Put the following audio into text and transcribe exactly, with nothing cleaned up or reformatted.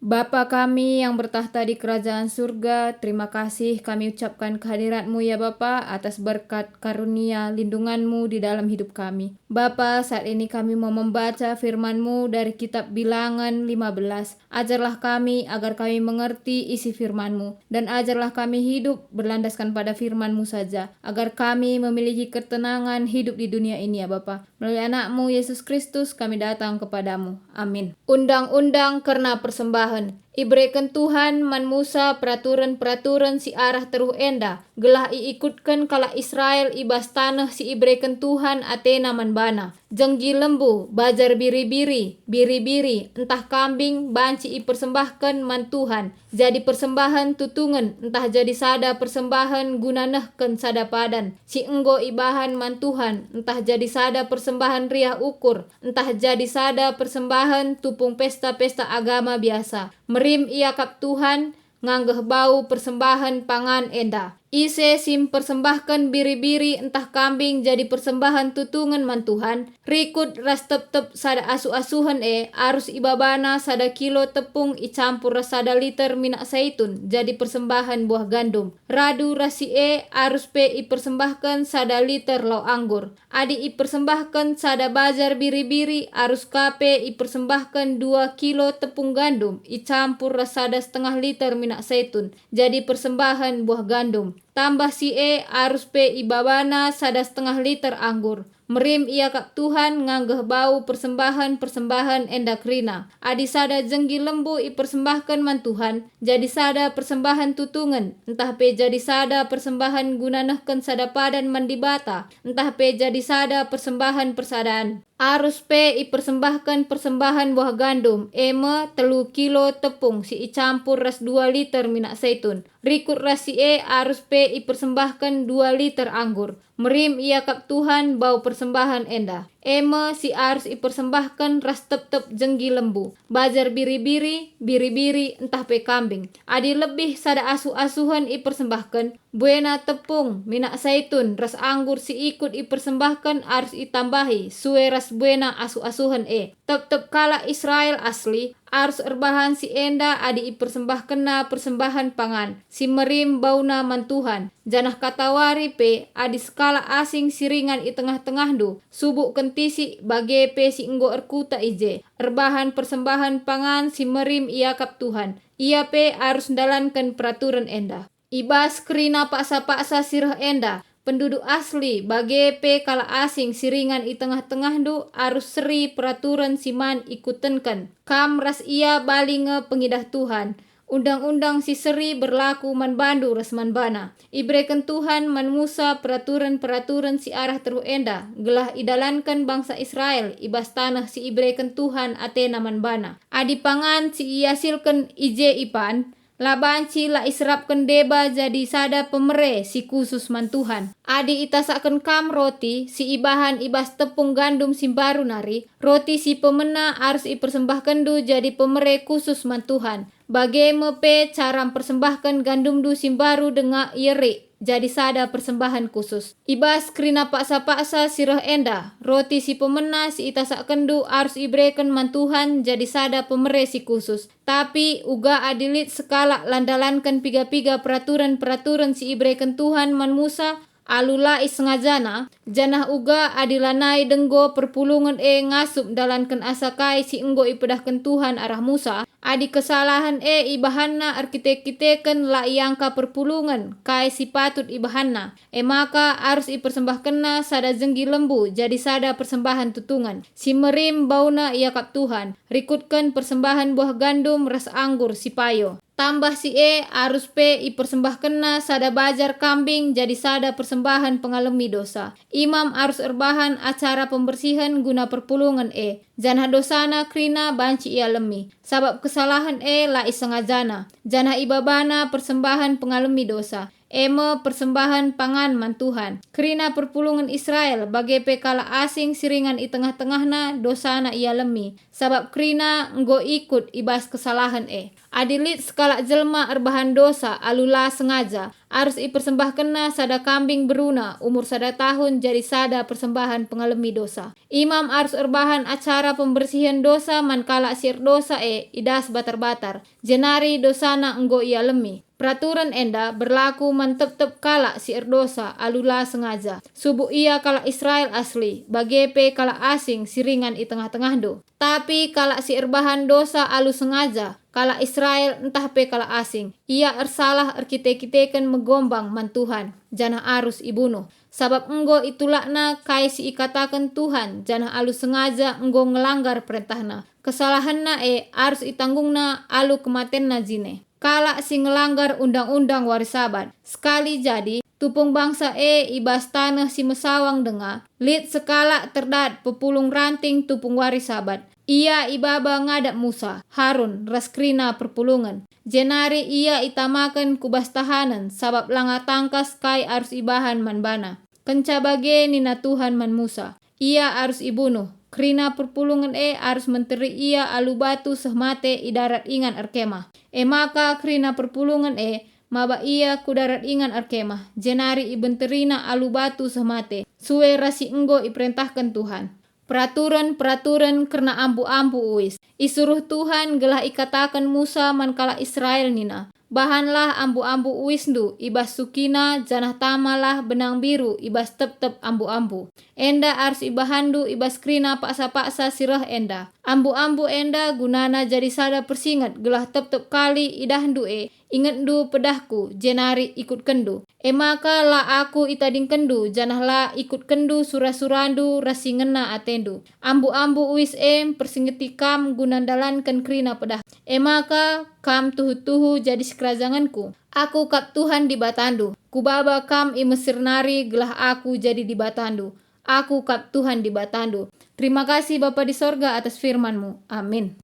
Bapa kami yang bertakhta di kerajaan surga, terima kasih kami ucapkan kehadirat-Mu, ya Bapa, atas berkat karunia lindungan-Mu di dalam hidup kami. Bapa, saat ini kami mau membaca firman-Mu dari kitab Bilangan lima belas. Ajarlah kami agar kami mengerti isi firman-Mu, dan ajarlah kami hidup berlandaskan pada firman-Mu saja, agar kami memiliki ketenangan hidup di dunia ini, ya Bapa. Melalui Anak-Mu, Yesus Kristus, kami datang kepada-Mu. Amin. Undang-undang kerna persembahen. Ibereken Tuhan man Musa peraturen-peraturen si arah teruh enda, gelah iikutken kalak Israel i bas taneh si ibereken Tuhan atena man bana. Jenggi lembu, bajar biri-biri, biri-biri, ntah kambing banci ipersembahken man Tuhan jadi persembahen tutungen ntah jadi sada persembahen guna nehken sada padan si enggo ibahan man Tuhan, ntah jadi sada persembahen riah ukur, ntah jadi sada persembahen tupung pesta-pesta agama biasa. Merim iakap Tuhan nganggeh bau persembahen pangan enda. Ise si mpersembahken biri-biri ntah kambing jadi persembahen tutungen man Tuhan, rikut ras tep-tep sada asuh-asuhen e arus ibabana sada kilo tepung icampur ras sada liter minak saitun jadi persembahen buah gandum. Radu ras si e arus pe ipersembahken sada liter lau anggur. Adi ipersembahken sada bajar biri-biri, arus ka pe ipersembahken dua kilo tepung gandum icampur ras sada setengah liter minak saitun, jadi persembahen buah gandum. Tambah si e, arus pe ibabana sada setengah liter anggur. Merim iakap Tuhan nganggeh bau persembahen-persembahen enda kerina. Adi sada jenggi lembu ipersembahken man Tuhan, jadi sada persembahen tutungen, ntah pe jadi sada persembahen guna nehken sada padan man Dibata, ntah pe jadi sada persembahen persadan. Arus pe ipersembahken persembahen buah gandum, e me telu kilo tepung si icampur ras dua liter minak saitun. Rikut ras si e arus pe ipersembahken dua liter anggur. Merim iakap Tuhan bau persembahen enda, e me si arus ipersembahken ras tep-tep jenggi lembu, bajar biri-biri, biri-biri, ntah pe kambing. Adi lebih sada asuh-asuhen ipersembahken, buena tepung, minak saitun, ras anggur si ikut ipersembahken arus itambahi sue ras buena asuh-asuhen e. Tep-tep kalak Israel asli arus erbahan si enda adi ipersembahkenna persembahen pangan si merim bauna man Tuhan, janah katawari pe adi sekalak asing si ringan i tengah-tengahndu subuk kentisik bage pe si enggo erkuta i je, erbahan persembahen pangan si merim iakap Tuhan, ia pe arus ndalanken peraturen enda. I bas kerina paksa-paksa si reh enda, penduduk asli, bage pe kalak asing si ringan i tengah-tengahndu arus seri peraturen si man ikutenken. Kam ras ia bali nge pengidah Tuhan. Undang-undang si seri berlaku man bandu ras man bana. Ibereken Tuhan man Musa peraturen-peraturen si arah teruh enda, gelah idalanken bangsa Israel i bas taneh si ibereken Tuhan atena man bana. Adi pangan si iasilken i je ipan, la banci la iserapken deba jadi sada pemere si khusus man Tuhan. Adi itasakken kam roti si ibahan i bas tepung gandum si mbaru nari, roti si pemena arus ipersembahkenndu jadi pemere khusus man Tuhan. Bage me pe cara mpersembahken gandumndu si mbaru denga ierik jadi sada persembahen khusus. I bas kerina paksa-paksa si reh enda, roti si pemena si itasakkenndu arus ibereken man Tuhan jadi sada pemere si khusus. Tapi uga adi lit sekalak la ndalanken piga-piga peraturen-peraturen si ibereken Tuhan man Musa alu la isengajana, janah uga adi lanai denggo perpulungen e ngasup ndalanken asa kai si enggo ipedahken Tuhan arah Musa, adi kesalahen e ibahanna erkite-kiteken la iangka perpulungen kai si patut ibahanna, e maka arus ipersembahkenna sada jenggi lembu jadi sada persembahen tutungen, si merim bauna iakap Tuhan, rikutken persembahen buah gandum ras anggur si payo. Tambah si e, arus pe ipersembahkenna sada bajar kambing jadi sada persembahen pengalemi dosa. Imam arus erbahan acara pembersihen guna perpulungen e, janah dosana kerina banci ialemi, sabap kesalahen e la isengajana, janah ibabana persembahen pengalemi dosa, e me persembahen pangan man Tuhan. Kerina perpulungen Israel, bage pe kalak asing si ringan i tengah-tengahna, dosana ialemi, sabap kerina enggo ikut i bas kesalahen e. Adi lit sekalak jelma erbahan dosa alu la sengaja, arus ipersembahkenna sada kambing beruna umur sada tahun jadi sada persembahen pengalemi dosa. Imam arus erbahan acara pembersihen dosa man kalak si erdosa e i das batar-batar, jenari dosana enggo ialemi. Peraturen enda berlaku man tep-tep kalak si erdosa alu la sengaja, subuk ia kalak Israel asli, bage pe kalak asing si ringan i tengah-tengahndu. Tapi kalak si erbahan dosa alu sengaja, kalak Israel ntah pe kalak asing, ia ersalah erkite-kiteken megombang man Tuhan, janah arus ibunuh. Sabap enggo itulakna kai si ikataken Tuhan, janah alu sengaja enggo ngelanggar perentahNa. Kesalahenna e arus itanggungna alu kematenna jine. Kalak si ngelanggar undang-undang wari Sabat. Sekali jadi, tupung bangsa e i bas taneh si mesawang denga, lit sekalak terdat pepulung ranting tupung wari Sabat. Ia ibaba ngadap Musa, Harun, ras kerina perpulungen. Jenari ia itamaken ku bas tahanen, sabap langa tangkas kai arus ibahan man bana. Kenca bage nina Tuhan man Musa, "Ia arus ibunuh, kerina perpulungen e arus menteri ia alu batu seh mate i darat ingan erkemah." E maka kerina perpulungen e maba ia ku darat ingan erkemah, jenari ibenterina alu batu seh mate, sue ras si enggo iperentahken Tuhan. Peraturen-peraturen kerna ambu-ambu uis. Isuruh Tuhan gelah ikataken Musa man kalak Israel nina, "Bahanlah ambu-ambu uisndu i bas sukina, janah tamalah benang biru i bas tep-tep ambu-ambu. Enda arus ibahanndu i bas kerina paksa-paksa si reh enda. Ambu-ambu enda gunana jadi sada persinget gelah tep-tep kali idahndu e, ingetndu pedahku, jenari ikutkenndu. E maka la Aku itadingkenndu, janah la ikutkenndu sura-surandu ras si ngena atendu. Ambu-ambu uis e mpersingeti kam guna ndalanken kerina pedah. E maka kam tuhu-tuhu jadi sikerajangenKu. Aku kap Tuhan Dibatandu. Kubaba kam i Mesir nari gelah Aku jadi Dibatandu. Aku kap Tuhan Dibatandu." Terima kasih, Bapa di sorga, atas firman-Mu. Amin.